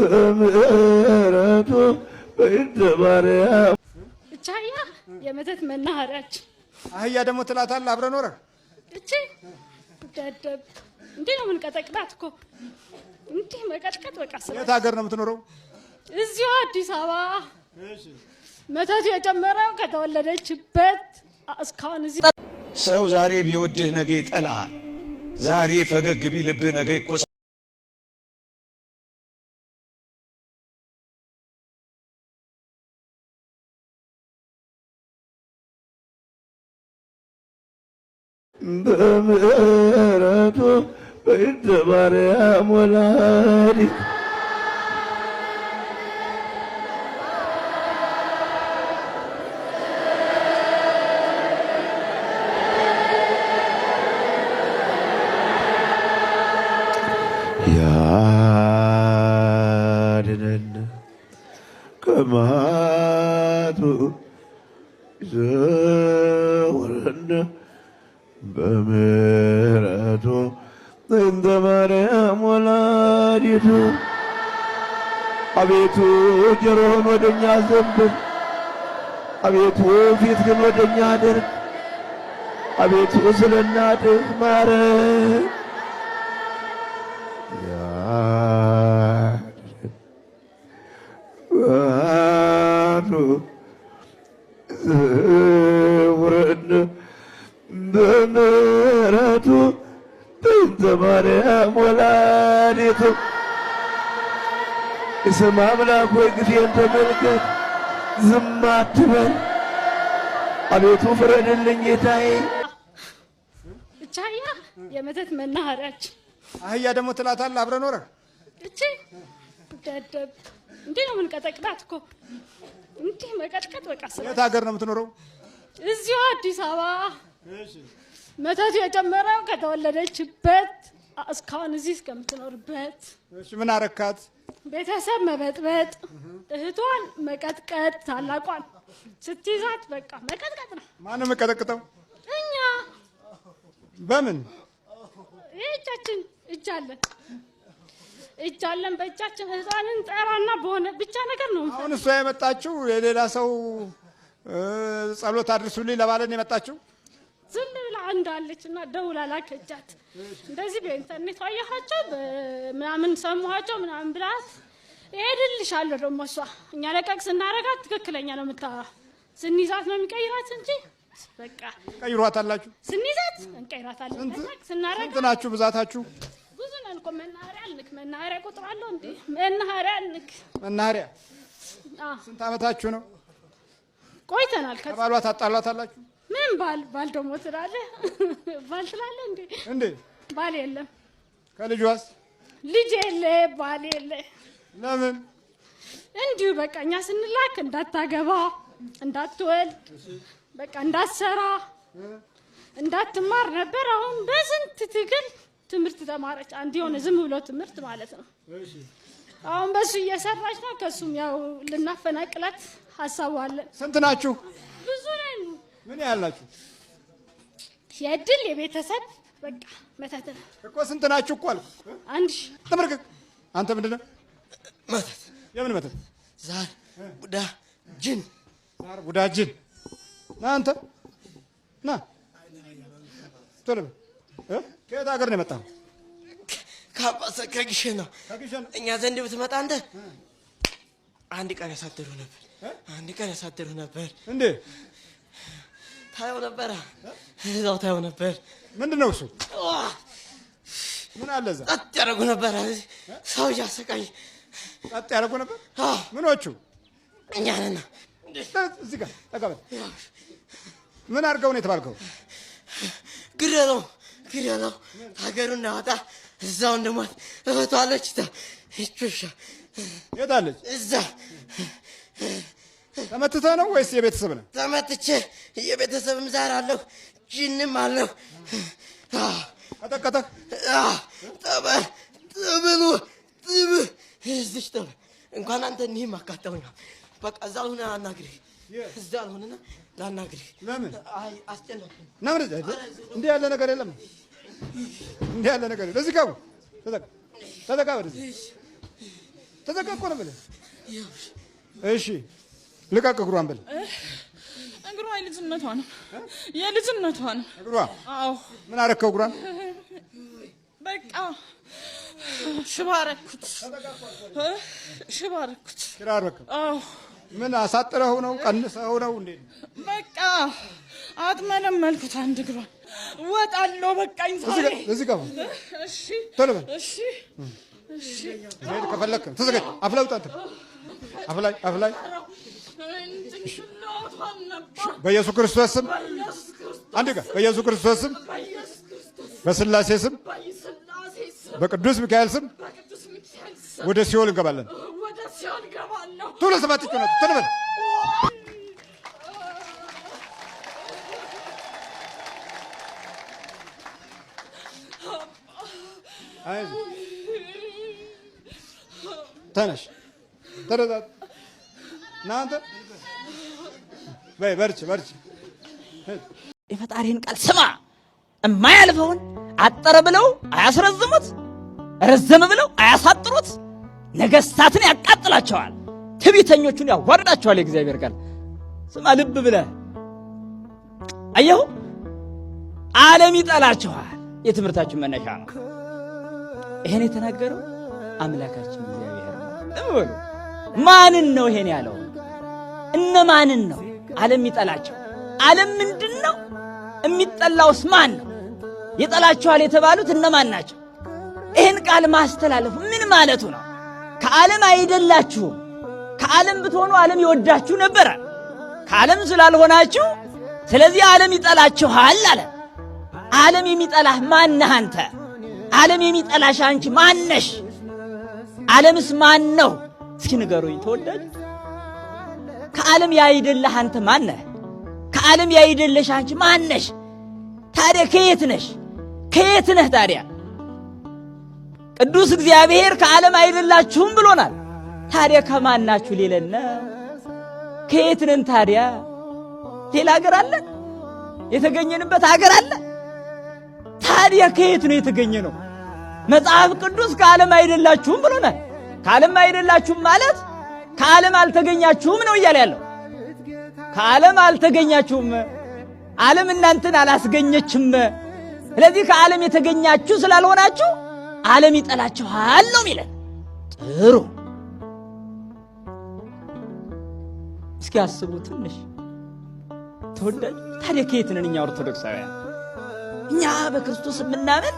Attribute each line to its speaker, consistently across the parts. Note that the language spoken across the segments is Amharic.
Speaker 1: በምሕረቱ በእንተ ማርያም።
Speaker 2: እቻ አህያ የመተት መናኸሪያችን።
Speaker 3: አህያ ደግሞ ትላታለህ አብረህ ኖረህ።
Speaker 2: እቺ ደደብ እንዲህ ነው የምንቀጠቅጣት እኮ፣ እንዲህ መቀጥቀጥ በቃ ስራ።
Speaker 3: የት ሀገር ነው የምትኖረው?
Speaker 2: እዚሁ አዲስ አበባ። መተቱ የጀመረው ከተወለደችበት እስካሁን እዚህ።
Speaker 4: ሰው ዛሬ ቢወድህ ነገ ይጠላሃል። ዛሬ ፈገግ ቢልብህ ነገ ይኮሳተርብሃል።
Speaker 1: በምሕረቱ በእንተ ማርያም ወላዲት። ያድነን ከመዓቱ ይሰውረን በምሕረቱ እንተ ማርያም ወላዲቱ። አቤቱ ጆሮህን ወደኛ ዘንብል፣ አቤቱ ፊትህን ወደኛ አድርግ፣ አቤቱ ስለ እናትህ ማረን። ያድነን ከመዓቱ ይሰውረን በምሕረቱ በእንተ ማርያም ወላዲቱ። የሰማ አምላክ ሆይ ግፌን ተመልከት፣ ዝም አትበል። አቤቱ ፍረድልኝ ጌታዬ።
Speaker 2: እቻ አህያ የመተት መናኸሪያችን።
Speaker 3: አህያ ደግሞ ትላታለህ አብረህ ኖረህ።
Speaker 2: እቺ ደደብ እንዲህ ነው የምንቀጠቅጣት እኮ፣ እንዲህ መቀጥቀጥ በቃ ስራ።
Speaker 3: የት ሀገር ነው የምትኖረው?
Speaker 2: እዚሁ አዲስ አበባ። መተቱ የጀመረው ከተወለደችበት እስካሁን እዚህ እስከምትኖርበት።
Speaker 3: እሺ፣ ምን አረካት?
Speaker 2: ቤተሰብ መበጥበጥ፣ እህቷን መቀጥቀጥ፣ ታላቋን ስትይዛት በቃ መቀጥቀጥ ነው።
Speaker 3: ማነው የምቀጠቅጠው?
Speaker 2: እኛ።
Speaker 3: በምን?
Speaker 2: ይህ እጃችን እጅ አለን፣ እጅ አለን። በእጃችን እህቷንን ጠራና በሆነ ብቻ ነገር ነው።
Speaker 3: አሁን እሷ የመጣችው የሌላ ሰው ጸሎት አድርሱልኝ ለማለት ነው የመጣችው።
Speaker 2: ዝም ብላ እንዳለች እና ደውላ ላከቻት። እንደዚህ በኢንተርኔት አየኋቸው ምናምን ሰማኋቸው ምናምን ብላት እሄድልሻለሁ። ደግሞ እሷ እኛ ለቀቅ ስናረጋት ትክክለኛ ነው የምታወራው። ስንይዛት ነው የሚቀይራት እንጂ በቃ።
Speaker 3: ቀይሯታላችሁ?
Speaker 2: ስንይዛት እንቀይራታለን። ለቀቅ ስናረጋት።
Speaker 3: ስንት ናችሁ ብዛታችሁ?
Speaker 2: ብዙ ነን እኮ። መናኸሪያ አልንክ፣ መናኸሪያ ቁጥር አለው እንዴ? መናኸሪያ አልንክ።
Speaker 3: መናኸሪያ።
Speaker 2: አዎ።
Speaker 3: ስንት ዓመታችሁ ነው?
Speaker 2: ቆይተናል።
Speaker 3: ከባሏ ታጣሏታላችሁ?
Speaker 2: ምን ባል ባል ደግሞ ትላለህ? ባል ትላለህ እንዴ?
Speaker 3: እንዴ?
Speaker 2: ባል የለም።
Speaker 3: ከልጇስ?
Speaker 2: ልጅ የለ፣ ባል የለ።
Speaker 3: ለምን?
Speaker 2: እንዲሁ በቃ እኛ ስንላክ እንዳታገባ፣ እንዳትወልድ፣ በቃ እንዳትሰራ፣ እንዳትማር ነበር። አሁን በስንት ትግል ትምህርት ተማረች። አንድ የሆነ ዝም ብሎ ትምህርት ማለት ነው። አሁን በሱ እየሰራች ነው። ከሱም ያው ልናፈናቅላት ሀሳቡ አለን።
Speaker 3: ስንት ናችሁ?
Speaker 2: ብዙ ነን።
Speaker 3: ምን ያህል ናችሁ?
Speaker 2: የእድል የቤተሰብ በቃ መተት ነው።
Speaker 3: እኮ ስንት ናችሁ እኮ አልኩ።
Speaker 2: 1000።
Speaker 3: ተመልከት። አንተ ምንድን ነው?
Speaker 5: መተት።
Speaker 3: የምን መተት?
Speaker 5: ዛር፣ ቡዳ፣ ጅን።
Speaker 3: ዛር፣ ቡዳ፣ ጅን። ና አንተ ና ቶሎ በል። እ? ከየት ሀገር ነው የመጣኸው?
Speaker 5: ከግሸን ነው።
Speaker 3: ከግሸን።
Speaker 5: እኛ ዘንድ ብትመጣ አንተ አንድ ቀን ያሳድሩ ነበር። አንድ ቀን ያሳድሩ ነበር።
Speaker 3: እንዴ?
Speaker 5: ታየው ነበር። እዛው ታየው ነበር።
Speaker 3: ምንድን ነው እሱ? ምን አለ እዛ?
Speaker 5: ጸጥ ያደርጉ ነበር። ሰው እያሰቃይ።
Speaker 3: ጸጥ ያደርጉ ነበር?
Speaker 5: አዎ።
Speaker 3: ምኖቹ?
Speaker 5: እኛ ነን።
Speaker 3: እዚህ ጋር ጠጋ በል። ምን አድርገው ነው የተባልከው?
Speaker 5: ግደለው፣ ግደለው፣ ሀገሩን እንዳወጣ እዛው እንደሞት እህቷ አለች። ይቹሻ።
Speaker 3: የት አለች?
Speaker 5: እዛ።
Speaker 3: ተመትተህ ነው ወይስ የቤተሰብ ነው?
Speaker 5: ተመትቼ የቤተሰብም ዛር አለሁ፣ ጅንም አለሁ።
Speaker 3: ቀጠቀጠህ?
Speaker 5: ጠበል ጥብሉ ጥብ እዚች ጠበል እንኳን አንተ እኒህም አቃጠሉኛል። በቃ እዛ ልሁን ላናግርህ፣ እዛ ልሁንና ላናግርህ።
Speaker 3: ለምን?
Speaker 5: አይ አስጨነቅኝ።
Speaker 3: ና ወደዚህ። እንዲህ ያለ ነገር የለም። እንዲህ ያለ ነገር የለም። እዚህ ጋር ተጠጋ፣ ተጠጋ ወደዚህ። ተጠንቀቅ ነው የምልህ። እሺ ልቀቅ እግሯን በል።
Speaker 6: እግሯ የልጅነቷ ነው፣ የልጅነቷ ነው
Speaker 3: እግሯ።
Speaker 6: አዎ።
Speaker 3: ምን አረከው እግሯን?
Speaker 6: በቃ ሽባ አረኩት፣ ሽባ አረኩት።
Speaker 3: ሽባ አረከው?
Speaker 6: አዎ።
Speaker 3: ምን አሳጥረኸው ነው ቀንሰኸው ነው እንዴ?
Speaker 6: በቃ አጥመለመልኩት አንድ እግሯን። እወጣለሁ በቃኝ ዛሬ።
Speaker 3: እዚህ ጋር
Speaker 6: እሺ
Speaker 3: ቶሎ በል።
Speaker 6: እሺ እሺ።
Speaker 3: መሄድ ከፈለክ ተዘጋጅ። አፍ ላይ ውጣ። አንተ አፍ ላይ አፍ ላይ። በኢየሱስ ክርስቶስ ስም አንድ ጋር፣ በኢየሱስ ክርስቶስ ስም፣ በስላሴ ስም፣ በቅዱስ ሚካኤል ስም ወደ ሲኦል እንገባለን።
Speaker 6: ወደ ሲኦል እገባለሁ።
Speaker 3: ቶሎ ሰባት ጮህ ቶሎ በል። አይዞህ ተነሽ፣ ተነሳ። ና አንተ በይ፣ በርቺ በርቺ።
Speaker 7: የፈጣሪህን ቃል ስማ። የማያልፈውን አጠረ ብለው አያስረዝሙት፣ ረዘመ ብለው አያሳጥሩት። ነገስታትን ያቃጥላቸዋል፣ ትዕቢተኞቹን ያዋርዳቸዋል። የእግዚአብሔር ቃል ስማ ልብ ብለህ አየሁ። ዓለም ይጠላችኋል። የትምህርታችን መነሻ ነው። ይሄን የተናገረው አምላካችን እግዚአብሔር ነው። ማንን ነው ይሄን ያለው? እነማንን ነው ዓለም ይጠላቸው? ዓለም ምንድነው? የሚጠላውስ ማን ነው? ይጠላቸዋል የተባሉት እነማን ናቸው? ይሄን ቃል ማስተላለፉ ምን ማለቱ ነው? ከዓለም አይደላችሁም። ከዓለም ብትሆኑ ዓለም ይወዳችሁ ነበር። ከዓለም ስላልሆናችሁ ስለዚህ ዓለም ይጠላችኋል አለ። ዓለም የሚጠላህ ማን ነህ አንተ? ዓለም የሚጠላሽ አንቺ ማን ነሽ? ዓለምስ ማን ነው? እስኪ ንገሩኝ ተወዳጅ። ከዓለም ያይደለህ አንተ ማን ነህ? ከዓለም ያይደለሽ አንቺ ማን ነሽ? ታዲያ ከየት ነሽ? ከየት ነህ ታዲያ? ቅዱስ እግዚአብሔር ከዓለም አይደላችሁም ብሎናል። ታዲያ ከማን ናችሁ ሊለን? ከየት ነን ታዲያ? ሌላ ሀገር አለ? የተገኘንበት ሀገር አለ? ታዲያ ከየት ነው የተገኘነው? መጽሐፍ ቅዱስ ከዓለም አይደላችሁም ብሎናል። ከዓለም አይደላችሁም ማለት ከዓለም አልተገኛችሁም ነው እያለ ያለው። ከዓለም አልተገኛችሁም፣ ዓለም እናንተን አላስገኘችም። ስለዚህ ከዓለም የተገኛችሁ ስላልሆናችሁ ዓለም ይጠላችኋል ነው የሚለን። ጥሩ እስኪ አስቡ ትንሽ ተወዳጅ። ታዲያ ከየት ነን እኛ ኦርቶዶክሳውያን? እኛ በክርስቶስ የምናምን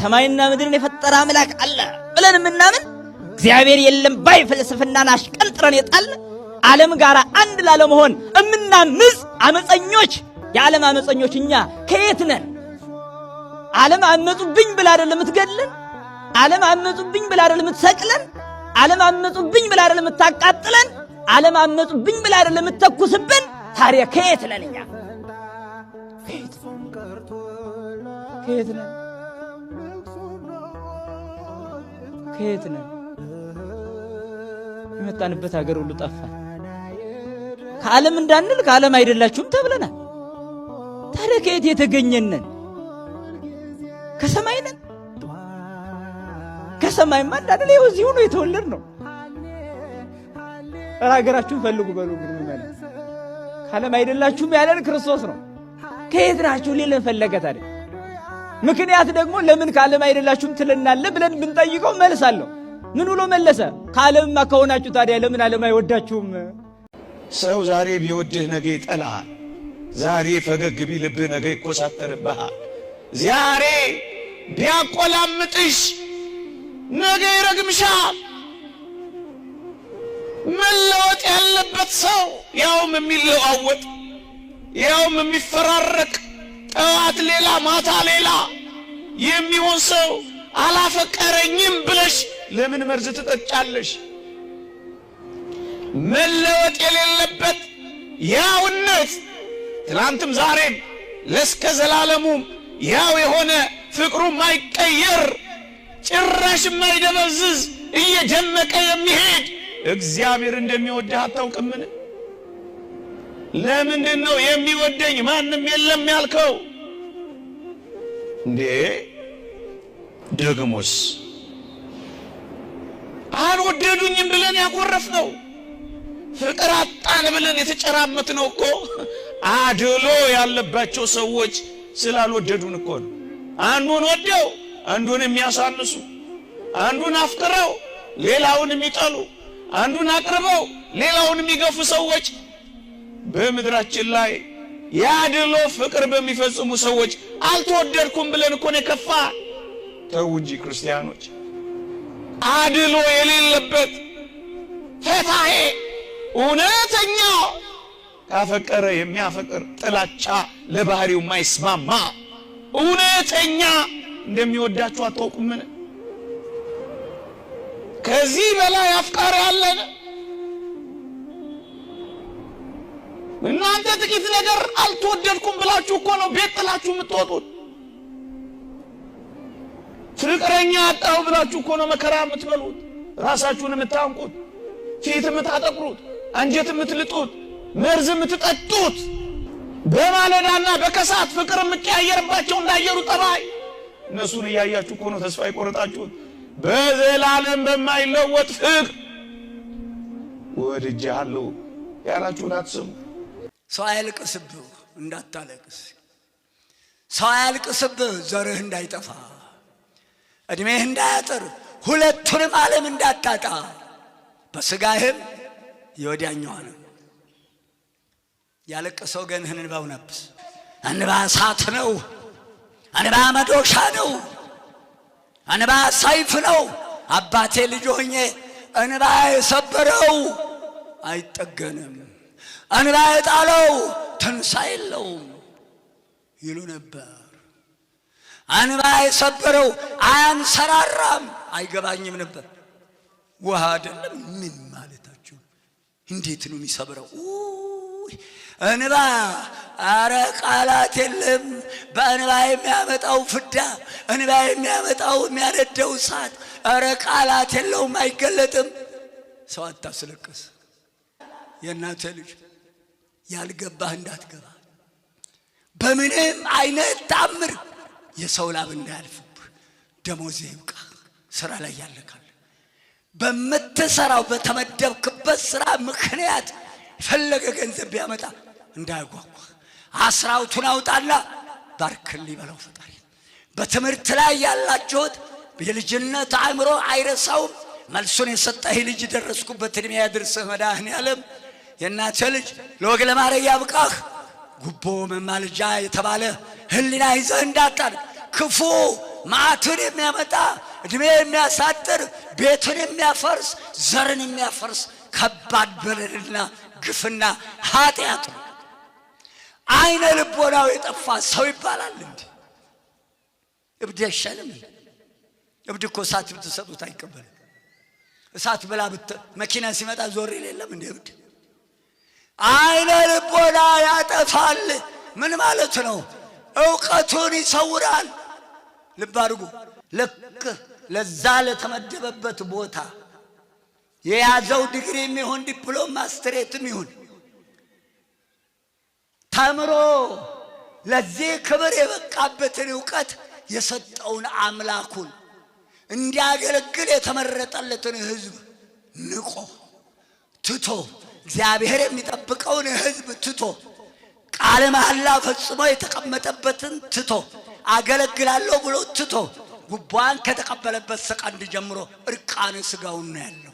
Speaker 7: ሰማይና ምድርን የፈጠረ አምላክ አለ ብለን የምናምን፣ እግዚአብሔር የለም ባይ ፍልስፍናን አሽቀንጥረን የጣልን፣ ዓለም ጋር አንድ ላለመሆን እምናምጽ አመፀኞች፣ የዓለም አመፀኞች እኛ ከየት ነን? ዓለም አመጹብኝ ብላ አይደለም የምትገድለን? ዓለም አመጹብኝ ብላ አይደለም የምትሰቅለን? ዓለም አመጹብኝ ብላ አይደለም የምታቃጥለን? ዓለም አመጹብኝ ብላ አይደለም የምትተኩስብን? ታዲያ ከየት ነን እኛ? ከየት ነን? ከየት ነን? የመጣንበት ሀገር ሁሉ ጠፋ። ከዓለም እንዳንል ከዓለም አይደላችሁም ተብለናል። ታዲያ ከየት የተገኘነን? ከሰማይ ነን? ከሰማይማ እንዳንል ይኸው እዚሁ ነው የተወለድነው። ኧረ ሀገራችሁን ፈልጉ በሉ እንግዲህ ምዕመናን። ከዓለም አይደላችሁም ያለን ክርስቶስ ነው። ከየት ናችሁ ሊለን ፈለገ ታዲያ? ምክንያት ደግሞ ለምን ከዓለም አይደላችሁም ትለናለህ ብለን ብንጠይቀው መልስ አለው። ምን ብሎ መለሰ? ከዓለምማ ከሆናችሁ ታዲያ ለምን ዓለም አይወዳችሁም?
Speaker 4: ሰው ዛሬ ቢወድህ ነገ ይጠላሃል። ዛሬ ፈገግ ቢልብህ ነገ ይኮሳተርብሃል። ዛሬ ቢያቆላምጥሽ ነገ ይረግምሻል። መለወጥ ያለበት ሰው ያውም የሚለዋወጥ ያውም የሚፈራረቅ ጠዋት ሌላ ማታ ሌላ የሚሆን ሰው አላፈቀረኝም ብለሽ ለምን መርዝ ትጠጫለሽ? መለወጥ የሌለበት ያውነት ትላንትም ዛሬም ለስከ ዘላለሙም ያው የሆነ ፍቅሩ ማይቀየር ጭራሽ የማይደበዝዝ እየደመቀ የሚሄድ እግዚአብሔር እንደሚወድህ አታውቅምን? ለምንድን ነው የሚወደኝ ማንም የለም ያልከው? እንዴ ደግሞስ አልወ አልወደዱኝም ብለን ያኮረፍነው፣ ፍቅር አጣን ብለን የተጨራመትነው እኮ አድሎ ያለባቸው ሰዎች ስላልወደዱን እኮ ነው። አንዱን ወደው አንዱን የሚያሳንሱ፣ አንዱን አፍቅረው ሌላውን የሚጠሉ፣ አንዱን አቅርበው ሌላውን የሚገፉ ሰዎች በምድራችን ላይ ያድሎ ፍቅር በሚፈጽሙ ሰዎች አልተወደድኩም ብለን እኮ ነው የከፋ። ተው እንጂ ክርስቲያኖች፣ አድሎ የሌለበት ፈታሄ እውነተኛ ካፈቀረ የሚያፈቅር፣ ጥላቻ ለባህሪው የማይስማማ እውነተኛ እንደሚወዳችሁ አታውቁምን? ከዚህ በላይ አፍቃሪ አለን? እናንተ ጥቂት ነገር አልተወደድኩም ብላችሁ እኮ ነው ቤት ጥላችሁ የምትወጡት። ፍቅረኛ አጣሁ ብላችሁ እኮ ነው መከራ የምትበሉት፣ ራሳችሁን የምታንቁት፣ ፊት የምታጠቁሩት፣ አንጀት የምትልጡት፣ መርዝ የምትጠጡት፣ በማለዳና በከሳት ፍቅር የምትቀያየርባቸው እንዳየሩ ጠባይ እነሱን እያያችሁ እኮ ነው ተስፋ የቆረጣችሁት። በዘላለም በማይለወጥ ፍቅር ወድጄሃለሁ ያላችሁን አትስሙ።
Speaker 8: ሰው አያልቅስብህ እንዳታለቅስ፣ ሰው አያልቅስብህ ዘርህ እንዳይጠፋ፣ እድሜህ እንዳያጥር፣ ሁለቱንም ዓለም እንዳታጣ፣ በስጋህም የወዲያኛዋንም። ያለቀሰው ወገንህን እንባውን አብስ። እንባ እሳት ነው። እንባ መዶሻ ነው። እንባ ሰይፍ ነው። አባቴ ልጅ ሆኜ እንባ የሰበረው አይጠገንም፣ እንባ የጣለው ትንሣኤ የለውም ይሉ ነበር። እንባ የሰበረው አያንሰራራም። አይገባኝም ነበር። ውሃ አይደለም ምን ማለታችሁ? እንዴት ነው የሚሰብረው? እንባ አረ ቃላት የለም። በእንባ የሚያመጣው ፍዳ፣ እንባ የሚያመጣው የሚያነደው እሳት፣ አረ ቃላት የለውም፣ አይገለጥም። ሰው አታስለቅስ። የእናተ ልጅ ያልገባህ እንዳትገባ፣ በምንም አይነት ታምር የሰው ላብ እንዳያልፍብህ። ደሞዝህ ይብቃ። ስራ ላይ ያለካል በምትሰራው በተመደብክበት ስራ ምክንያት የፈለገ ገንዘብ ቢያመጣ እንዳያጓጓ። አስራውቱን አውጣና ባርክልኝ በለው ፈጣሪ። በትምህርት ላይ ያላችሁት የልጅነት አእምሮ አይረሳውም። መልሱን የሰጠህ ልጅ ደረስኩበት እድሜ ያድርስህ መድኃኔዓለም። የእናትህ ልጅ ለወግ ለማዕረግ ያብቃህ። ጉቦ መማልጃ የተባለ ሕሊና ይዘህ እንዳታል። ክፉ መዓትን የሚያመጣ፣ እድሜ የሚያሳጥር፣ ቤትን የሚያፈርስ፣ ዘርን የሚያፈርስ ከባድ በደልና ግፍና ኃጢአት ነው። አይነ ልቦናው የጠፋ ሰው ይባላል እንዴ? እብድ አይሻልም? እብድ እኮ እሳት ብትሰጡት አይቀበልም። እሳት ብላ መኪና ሲመጣ ዞር የለም እንደ እብድ። አይነ ልቦና ያጠፋል። ምን ማለት ነው? እውቀቱን ይሰውራል። ልብ አድርጉ። ልክ ለዛ ለተመደበበት ቦታ የያዘው ዲግሪም ይሁን ዲፕሎም ማስትሬትም ይሁን ተምሮ ለዚህ ክብር የበቃበትን እውቀት የሰጠውን አምላኩን እንዲያገለግል የተመረጠለትን ሕዝብ ንቆ ትቶ፣ እግዚአብሔር የሚጠብቀውን ሕዝብ ትቶ፣ ቃለ መሐላ ፈጽሞ የተቀመጠበትን ትቶ፣ አገለግላለሁ ብሎ ትቶ፣ ጉቦዋን ከተቀበለበት ሰከንድ ጀምሮ እርቃን ስጋውን ነው ያለው።